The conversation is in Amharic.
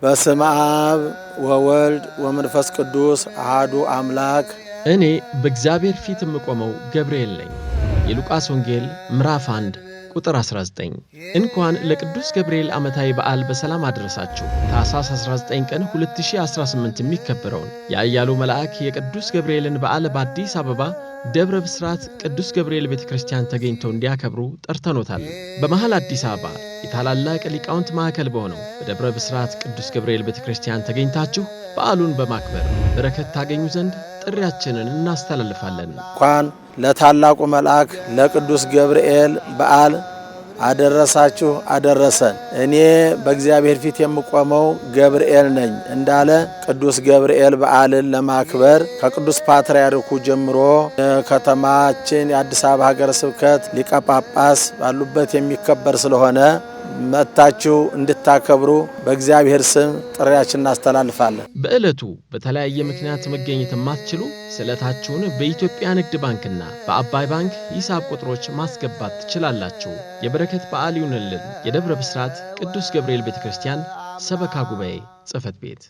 በስመ አብ ወወልድ ወመንፈስ ቅዱስ አሃዱ አምላክ። እኔ በእግዚአብሔር ፊት የምቆመው ገብርኤል ነኝ። የሉቃስ ወንጌል ምዕራፍ 1 ቁጥር 19። እንኳን ለቅዱስ ገብርኤል ዓመታዊ በዓል በሰላም አደረሳችሁ። ታኅሳስ 19 ቀን 2018 የሚከበረውን የኃያሉ መልአክ የቅዱስ ገብርኤልን በዓል በአዲስ አበባ ደብረ ብስራት ቅዱስ ገብርኤል ቤተ ክርስቲያን ተገኝተው እንዲያከብሩ ጠርተኖታል። በመሃል አዲስ አበባ የታላላቅ ሊቃውንት ማዕከል በሆነው በደብረ ብስራት ቅዱስ ገብርኤል ቤተ ክርስቲያን ተገኝታችሁ በዓሉን በማክበር በረከት ታገኙ ዘንድ ጥሪያችንን እናስተላልፋለን። እንኳን ለታላቁ መልአክ ለቅዱስ ገብርኤል በዓል አደረሳችሁ አደረሰን። እኔ በእግዚአብሔር ፊት የምቆመው ገብርኤል ነኝ እንዳለ ቅዱስ ገብርኤል በዓልን ለማክበር ከቅዱስ ፓትርያርኩ ጀምሮ ከተማችን የአዲስ አበባ ሀገረ ስብከት ሊቀ ጳጳስ ባሉበት የሚከበር ስለሆነ መጥታችሁ እንድታከብሩ በእግዚአብሔር ስም ጥሪያችን እናስተላልፋለን። በዕለቱ በተለያየ ምክንያት መገኘት የማትችሉ ስዕለታችሁን በኢትዮጵያ ንግድ ባንክና በአባይ ባንክ ሂሳብ ቁጥሮች ማስገባት ትችላላችሁ። የበረከት በዓል ይሁንልን። የደብረ ብስራት ቅዱስ ገብርኤል ቤተ ክርስቲያን ሰበካ ጉባኤ ጽሕፈት ቤት።